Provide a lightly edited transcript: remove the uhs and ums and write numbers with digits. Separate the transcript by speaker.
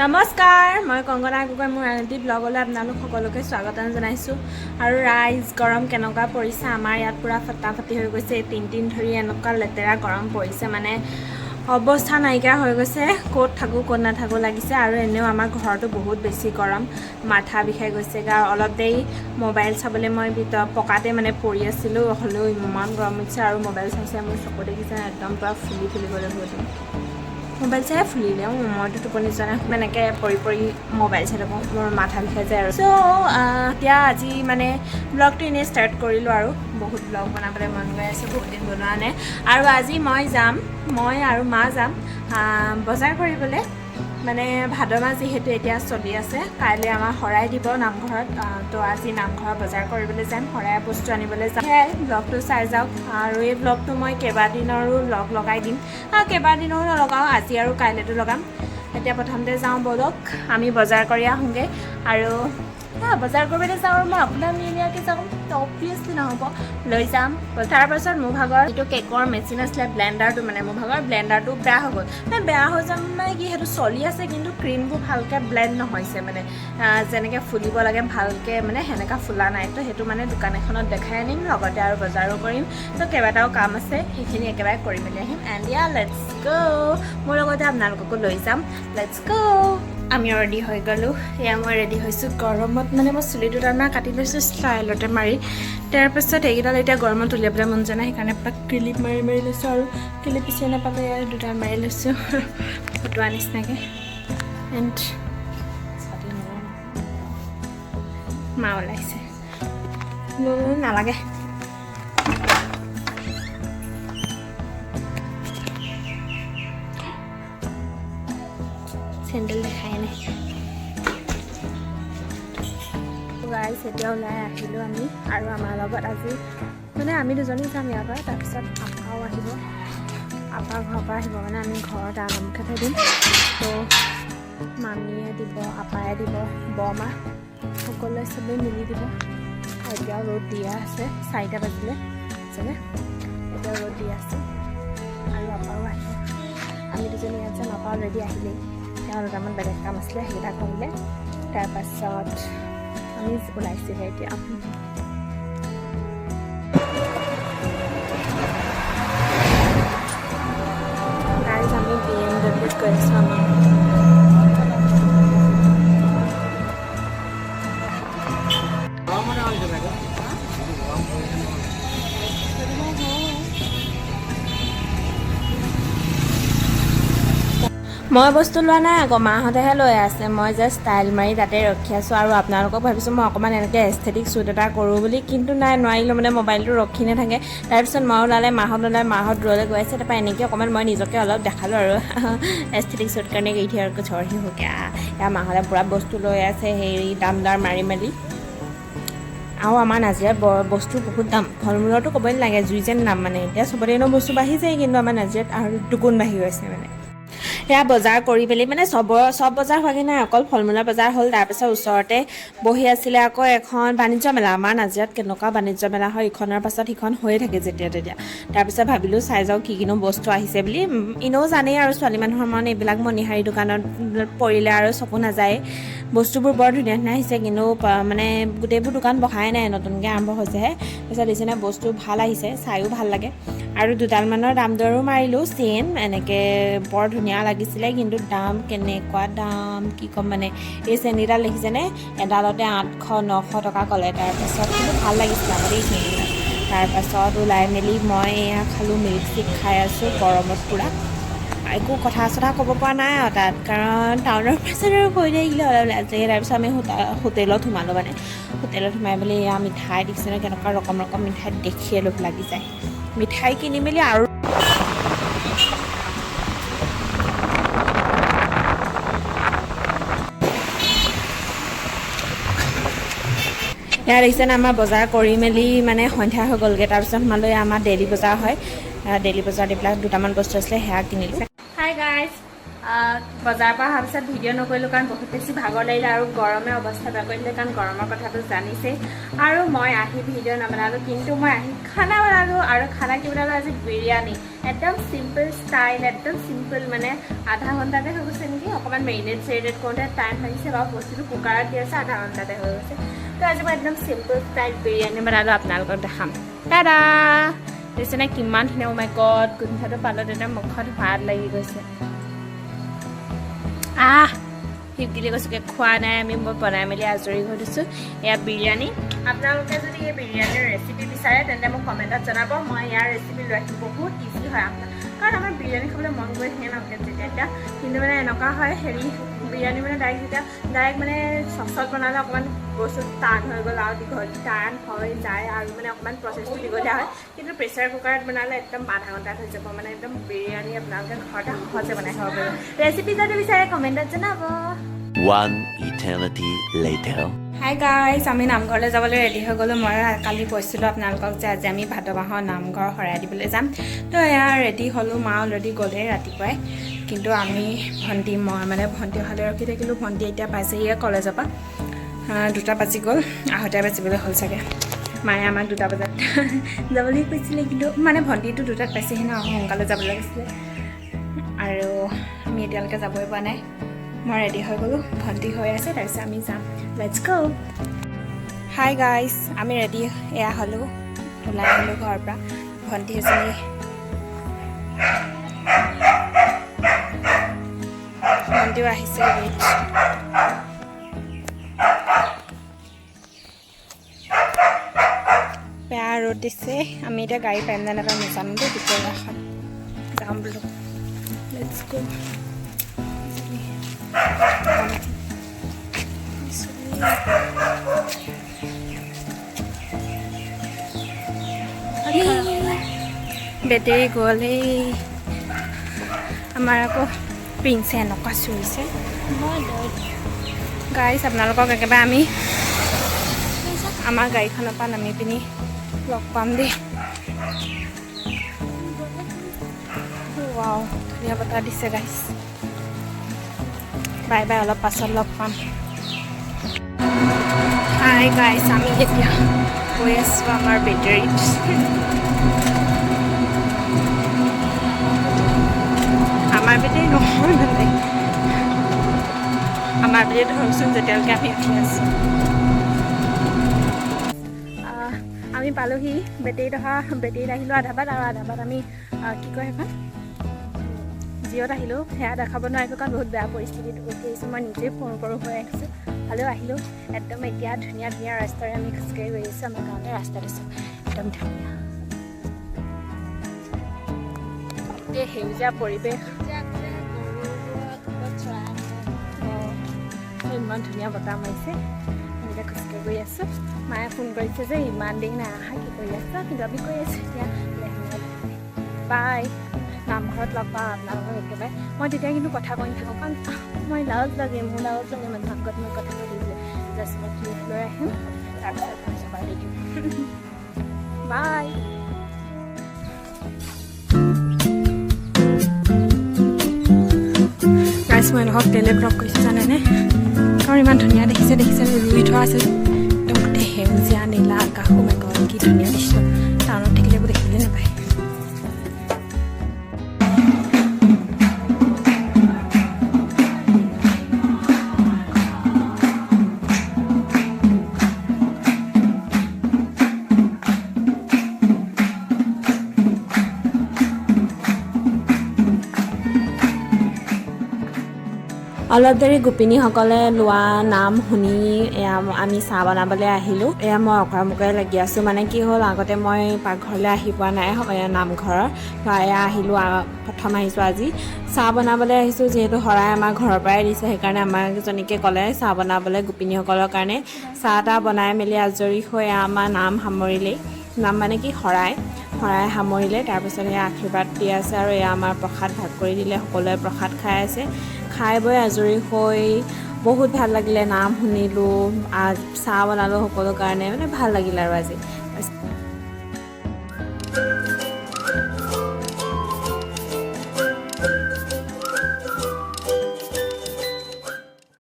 Speaker 1: নমস্কাৰ, মই কংগনা গগৈ। মোৰ আন এটি ব্লগলৈ আপোনালোক সকলোকে স্বাগতম জনাইছোঁ। আৰু ৰাইজ, গৰম কেনেকুৱা পৰিছে! আমাৰ ইয়াত পূৰা ফটাফটি হৈ গৈছে। এই 3 দিন ধৰি এনেকুৱা লেতেৰা গৰম পৰিছে, মানে অৱস্থা নাইকিয়া হৈ গৈছে। ক'ত থাকোঁ ক'ত নাথাকোঁ লাগিছে। আৰু এনেও আমাৰ ঘৰটো বহুত বেছি গৰম, মাথা বিষাই গৈছেগৈ। আৰু অলপ দেৰি মোবাইল চাবলৈ মই ভিতৰত পকাতে মানে পৰি আছিলোঁ, হ'লেও ইমান গৰম উঠিছে। আৰু মোবাইল চাই চাই মোৰ চকু দেখিছে, একদম পূৰা ফুলি ফুলি গ'লে বহুত। মোবাইল চাই ফুলিলে। অঁ, মইতো টোপনি যোৱা নাই, এনেকৈ পৰি পৰি মোবাইল চাই থাকোঁ, মোৰ মাথা বিষাই যায়। আৰু চ' এতিয়া আজি মানে ব্লগটো এনেই ষ্টাৰ্ট কৰিলোঁ। আৰু বহুত ব্লগ বনাবলৈ মন গৈ আছে, বহুত দিন বনোৱা নাই। আৰু আজি মই যাম, মই আৰু মা যাম বজাৰ কৰিবলৈ। মানে ভাদ মাহ যিহেতু এতিয়া চলি আছে, কাইলৈ আমাৰ শৰাই দিব নামঘৰত। তো আজি নামঘৰত বজাৰ কৰিবলৈ যাম, শৰাই বস্তু আনিবলৈ যাম। সেয়াই, ব্লগটো চাই যাওক। আৰু এই ব্লগটো মই কেইবাদিনৰো লগ লগাই দিম। কেইবাদিনৰো নলগাওঁ, আজি আৰু কাইলৈতো লগাম। এতিয়া প্ৰথমতে যাওঁ ব'লক, আমি বজাৰ কৰি আহোঁগৈ। আৰু বজাৰ কৰিবলৈ যাওঁ আৰু মই আপোনাক নিনিয়াকৈ যাওঁ, অবভিয়াছলি নহ'ব, লৈ যাম। তাৰপাছত মোৰ ভাগৰ যিটো কেকৰ মেচিন আছিলে, ব্লেণ্ডাৰটো, মানে মোৰ ভাগৰ ব্লেণ্ডাৰটো বেয়া হৈ গ'ল। মানে বেয়া হৈ যাম মানে কি, সেইটো চলি আছে কিন্তু ক্ৰীমবোৰ ভালকৈ ব্লেণ্ড নহৈছে। মানে যেনেকৈ ফুলিব লাগে ভালকৈ, মানে সেনেকুৱা ফুলা নাই। তো সেইটো মানে দোকান এখনত দেখাই আনিম, লগতে আৰু বজাৰো কৰিম। তো কেইবাটাও কাম আছে, সেইখিনি একেবাৰে কৰি মেলি আহিম। And yeah, let's go। মোৰ লগতে আপোনালোককো লৈ যাম। Let's go। আমি ৰেডি হৈ গ'লোঁ। এয়া মই ৰেডি হৈছোঁ। গৰমত মানে মই চুলি দুডালমান কাটি লৈছোঁ ষ্টাইলতে মাৰি। তাৰপাছত এইকেইডাল এতিয়া গৰমত উলিয়াবলৈ মন যোৱা নাই, সেইকাৰণে পূৰা ক্লিপ মাৰি মাৰি লৈছোঁ। আৰু ক্লিপ বিচাৰি নাপালে এয়া দুডাল মাৰি লৈছোঁ ফটোৱা নিচিনাকৈ। এণ্ড মা ওলাইছে। নালাগে। চেণ্ডেল দেখাই নাই। গাইজ, এতিয়া ওলাই আহিলোঁ আমি। আৰু আমাৰ লগত আজি মানে আমি দুজনী যাম ইয়াৰ পৰা, তাৰপিছত আপাও আহিব। আপা ঘৰৰ পৰা আহিব, মানে আমি ঘৰত আৰামকৈ থৈ দিম। তো মামীয়ে দিব, আপায়ে দিব, বৰমা, সকলোৱে চবেই মিলি দিব। আৰু এতিয়াও ৰ'দ দিয়া আছে, 4টা বাজিলে যেনে এতিয়াও ৰ'দ দি আছে। আৰু আপাও আহিব। আমি দুজনী ইয়াত যাম। আপা অলৰেডি আহিলেই, তেওঁ দুটামান বেলেগ কাম আছিলে, সেইকেইটা কৰিলে। তাৰপাছত আমি ওলাইছোঁহে এতিয়া। গাইজ, আমি বিএমডব্লিউত গৈ আছোঁ। আমাৰ মই বস্তু লোৱা নাই আকৌ, মাহঁতেহে লৈ আছে। মই জাষ্ট ষ্টাইল মাৰি তাতে ৰখি আছোঁ। আৰু আপোনালোকক ভাবিছোঁ মই অকণমান এনেকৈ এস্থেটিক শ্বুট এটা কৰোঁ বুলি, কিন্তু নাই, নোৱাৰিলোঁ। মানে মোবাইলটো ৰখি নাথাকে। তাৰপিছত মই ওলালে, মাহঁত ওলাই, মাহঁত দূৰলৈ গৈ আছে। তাৰপৰা এনেকৈ অকণমান মই নিজকে অলপ দেখালোঁ আৰু এস্থেটিক শ্বুট কাৰণে গৈ থি আৰু কুছ ही हो गया। ইয়াৰ মাহঁতে পূৰা বস্তু লৈ আছে, হেৰি দাম দাৰ মাৰি মেলি। আৰু আমাৰ নাজিৰাত বস্তু বহুত দাম। ফল মূলৰতো ক'বই নালাগে, জুই যেন দাম। মানে এতিয়া চবতে এনেও বস্তু বাঢ়িছে, কিন্তু আমাৰ নাজিৰাত আৰু দুগুণ বাঢ়ি গৈছে। মানে সেয়া বজাৰ কৰি মেলি, মানে চব বজাৰ হোৱাগৈ নাই, অকল ফল মূলৰ বজাৰ হ'ল। তাৰপিছত ওচৰতে বহি আছিলে আকৌ এখন বাণিজ্য মেলা। আমাৰ নাজিৰাত কেনেকুৱা বাণিজ্য মেলা হয়, ইখনৰ পাছত সিখন হৈয়ে থাকে যেতিয়া তেতিয়া। তাৰপিছত ভাবিলোঁ চাই যাওঁ কি কিনো বস্তু আহিছে বুলি। এনেও জানেই আৰু ছোৱালী মানুহৰ মন এইবিলাক মণিহাৰী দোকানত পৰিলে আৰু চকু নাযায়। বস্তুবোৰ বৰ ধুনীয়া ধুনীয়া আহিছে, কিন্তু মানে গোটেইবোৰ দোকান বহাই নাই, নতুনকৈ আৰম্ভ হৈছেহে। তাৰপিছত দেখিছেনে, বস্তু ভাল আহিছে, চায়ো ভাল লাগে। আৰু দুডালমানৰ দাম দৰো মাৰিলোঁ। চেইন এনেকৈ বৰ ধুনীয়া লাগিছিলে, কিন্তু দাম কেনেকুৱা দাম কি ক'ম। মানে এই চেইনকেইডাল দেখিছেনে, এডালতে 800-900 টকা ক'লে। তাৰপাছত কিন্তু ভাল লাগিছিলে আকৌ দেই চেইনকেইডাল। তাৰপাছত ওলাই মেলি মই এয়া খালোঁ, মিল্ক শ্বেক খাই আছোঁ গৰমত পূৰা। একো কথা চথা ক'ব পৰা নাই আৰু তাত, কাৰণ টাউনৰ পাছত আৰু কৈ থাকিলে অলপ লাজ লাগে। তাৰপিছত আমি হোটেলত সোমালোঁ। মানে হোটেলত সোমাই মেলি এয়া মিঠাই দেখিছেনে, কেনেকুৱা ৰকম ৰকম মিঠাই, দেখিয়ে লোভ লাগি যায়। মিঠাই কিনি মেলি আৰু ইয়াত দেখিছেনে, আমাৰ বজাৰ কৰি মেলি মানে সন্ধ্যা হৈ গ'লগৈ। তাৰপিছত সোমালোঁ, আমাৰ ডেইলি বজাৰ হয়। ডেইলি বজাৰত এইবিলাক দুটামান বস্তু আছিলে, সেয়া কিনিলোঁ। Hi guys. বজাৰৰ পৰা অহাৰ পিছত ভিডিঅ' নকৰিলোঁ, কাৰণ বহুত বেছি ভাগৰ লাগিলে আৰু গৰমে অৱস্থা বেয়া কৰি দিলে, কাৰণ গৰমৰ কথাটো জানিছেই। আৰু মই আহি ভিডিঅ' নবনালোঁ, কিন্তু মই আহি খানা বনালোঁ। আৰু খানা কি বনালোঁ আজি? বিৰিয়ানী। একদম চিম্পল ষ্টাইল, একদম চিম্পল, মানে আধা ঘণ্টাতে হৈ গৈছে নেকি। অকণমান মেৰিনেট চেৰিনেট কৰোঁতে টাইম লাগিছে বাৰু, বস্তুটো কুকাৰত দি আছে, আধা ঘণ্টাতে হৈ গৈছে। তো আজি মই একদম চিম্পল ষ্টাইল বিৰিয়ানী বনালোঁ, আপোনালোকক দেখাম। টাডা! দেখিছেনে কিমান ধুনীয়া? মাই গড, গোন্ধটো পালত একদম মুখত সোৱাদ লাগি গৈছে। আহ, শিৱগিলি কৈছোঁগে, খোৱা নাই আমি। মই বনাই মেলি আজৰি হৈ দিছোঁ। এয়া বিৰিয়ানী। আপোনালোকে যদি এই বিৰিয়ানীৰ ৰেচিপি বিচাৰে, তেন্তে মোক কমেণ্টত জনাব, মই ইয়াৰ ৰেচিপি লৈ আহিম। বহুত ইজি হয় আপোনাৰ, কাৰণ আমাৰ বিৰিয়ানী খাবলৈ মন গৈ থাকে ন যেতিয়া তেতিয়া। কিন্তু মানে এনেকুৱা হয়, হেৰি বিৰিয়ানী মানে ডাইৰেক্ট যেতিয়া ডাইৰেক্ট মানে চচত বনালে অকণমান বস্তু টান হৈ গ'ল আৰু দীঘল টান হৈ যায় আৰু মানে অকণমান প্ৰচেছটো দীঘলীয়া হয়। কিন্তু প্ৰেছাৰ কুকাৰত বনালে একদম আধা ঘণ্টাত হৈ যাব। মানে একদম বিৰিয়ানী আপোনালোকে ঘৰতে সহজে বনাই খাব পাৰিব। ৰেচিপি যদি বিচাৰে, কমেণ্টত জনাব।
Speaker 2: One eternity later.
Speaker 1: Hi guys, আমি নামঘৰলৈ যাবলৈ ৰেডি হৈ গ'লোঁ। মই কালি কৈছিলোঁ আপোনালোকক যে আজি আমি ভাদ মাহৰ নামঘৰ শৰাই দিবলৈ যাম। তো এয়া ৰেডি হ'লোঁ। মা অলৰেডি গ'লেই ৰাতিপুৱাই, কিন্তু আমি ভণ্টি মই মানে ভণ্টি অহালৈ ৰখি থাকিলোঁ। ভণ্টি এতিয়া পাইছেহিয়ে কলেজৰ পৰা। 2টা বাজি গ'ল, আঢ়ৈটা বাজিবলৈ হ'ল চাগে। মায়ে আমাক 2টা বজাত যাবলৈ কৈছিলে, কিন্তু মানে ভণ্টিটো 2টাত পাইছেহি ন, সোনকালে যাব লাগিছিলে। আৰু আমি এতিয়ালৈকে যাবই পৰা নাই। মই ৰেডি হৈ গ'লোঁ, ভণ্টি হৈ আছে, তাৰপিছত আমি যাম। Let's go. Hi guys, আমি ৰেডি এয়া হ'লোঁ, ওলাই আহিলোঁ ঘৰৰ পৰা। ভণ্টি এজনী, ভণ্টিও আহিছে। ৱেইট, বেয়া ৰ'দ দিছে। আমি এতিয়া গাড়ী পাৰিম নে নাপাম নাজানো দেই। দুপৰীয়াখন যাম বোলো। Let's go. Battery গ'লেই। আমাৰ আকৌ প্ৰিন্সে এনেকুৱা চুইছে। গাইজ, আপোনালোকক একেবাৰে আমি আমাৰ গাড়ীখনৰ পৰা নামি পিনি লগ পাম দেই। ৱাও, ধুনীয়া বতাহ দিছে গাইজ। বাই বাই, অলপ পাছত লগ পাম। হাই গাইজ, আমি এতিয়া গৈ আছোঁ আমাৰ বেটেৰীত। আমাৰ বেটেৰী নহয়, মানে আমাৰ বেটেৰী ধৰকচোন, যেতিয়ালৈকে আমি উঠি আছোঁ। আমি পালোহি। বেটেৰীত অহা, বেটেৰীত আহিলোঁ আধা বাট আৰু আধা বাট আমি কি কয় সেইখন, জিঅ'ত আহিলোঁ। সেয়া দেখাব নোৱাৰিলোঁ, কাৰণ বহুত বেয়া পৰিস্থিতিত উঠি আহিছোঁ। মই নিজেই ফোন কৰোঁ হৈ আহিছোঁ, হ'লেও আহিলোঁ। একদম এতিয়া ধুনীয়া ধুনীয়া ৰাস্তাৰে আমি খোজকাঢ়ি গৈ আছোঁ। আমাৰ গাঁৱতে ৰাস্তাত আছোঁ, একদম ধুনীয়া গোটেই সেউজীয়া পৰিৱেশ। অঁ, ইমান ধুনীয়া বতাহ মাৰিছে। আমি এতিয়া খোজকাঢ়ি গৈ আছোঁ। মায়ে ফোন কৰিছে যে ইমান দেৰি নাই অহা, কি কৰি আছা? কিন্তু আমি গৈ আছোঁ এতিয়া। বাই, নামঘৰত লগ পাওঁ আপোনালোকক একেবাৰে। মই তেতিয়া কিন্তু কথা কৈ নাথাকোঁ, কাৰণ মই লাজ লাগে, মোৰ লাজ লাগে মানুহৰ আগত মই কথা কৈ দিবলৈ। জাষ্ট মই ক্লিপ লৈ আহিম, তাৰপিছত মই জমা দি দিম। বাই গাইছ, মই এওঁলোকক কেলৈ ব্লগ কৰিছোঁ জানেনে? কাৰণ ইমান ধুনীয়া দেখিছে, দেখিছে, ৰুই থোৱা আছে একদম গোটেই সেউজীয়া নীলা আকাশ। মাই গড, কি ধুনীয়া দৃশ্য! টাউনত থাকিলে এইবোৰ দেখিবলৈ নাপায়। অলপ দেৰি গোপিনীসকলে লোৱা নাম শুনি এয়া আমি চাহ বনাবলৈ আহিলোঁ। এয়া মই অকৰা লাগি আছোঁ। মানে কি হ'ল, আগতে মই পাকঘৰলৈ আহি পোৱা নাই এয়া নামঘৰৰ। এয়া আহিলোঁ, প্ৰথম আহিছোঁ আজি। চাহ বনাবলৈ আহিছোঁ, যিহেতু শৰাই আমাৰ ঘৰৰ পৰাই দিছে, সেইকাৰণে আমাকজনীকে ক'লে চাহ বনাবলৈ গোপিনীসকলৰ কাৰণে। চাহ তাহ বনাই মেলি আজৰি হৈ এয়া আমাৰ নাম সামৰিলেই। নাম মানে কি, শৰাই শৰাই সামৰিলে। তাৰপিছত এয়া আশীৰ্বাদ দি আছে আৰু এয়া আমাৰ প্ৰসাদ ভাগ কৰি দিলে, সকলোৱে প্ৰসাদ খাই আছে। খাই বৈ আজৰি হৈ বহুত ভাল লাগিলে। নাম শুনিলোঁ, চাহ বনালোঁ সকলো কাৰণে, মানে ভাল লাগিলে আৰু আজি।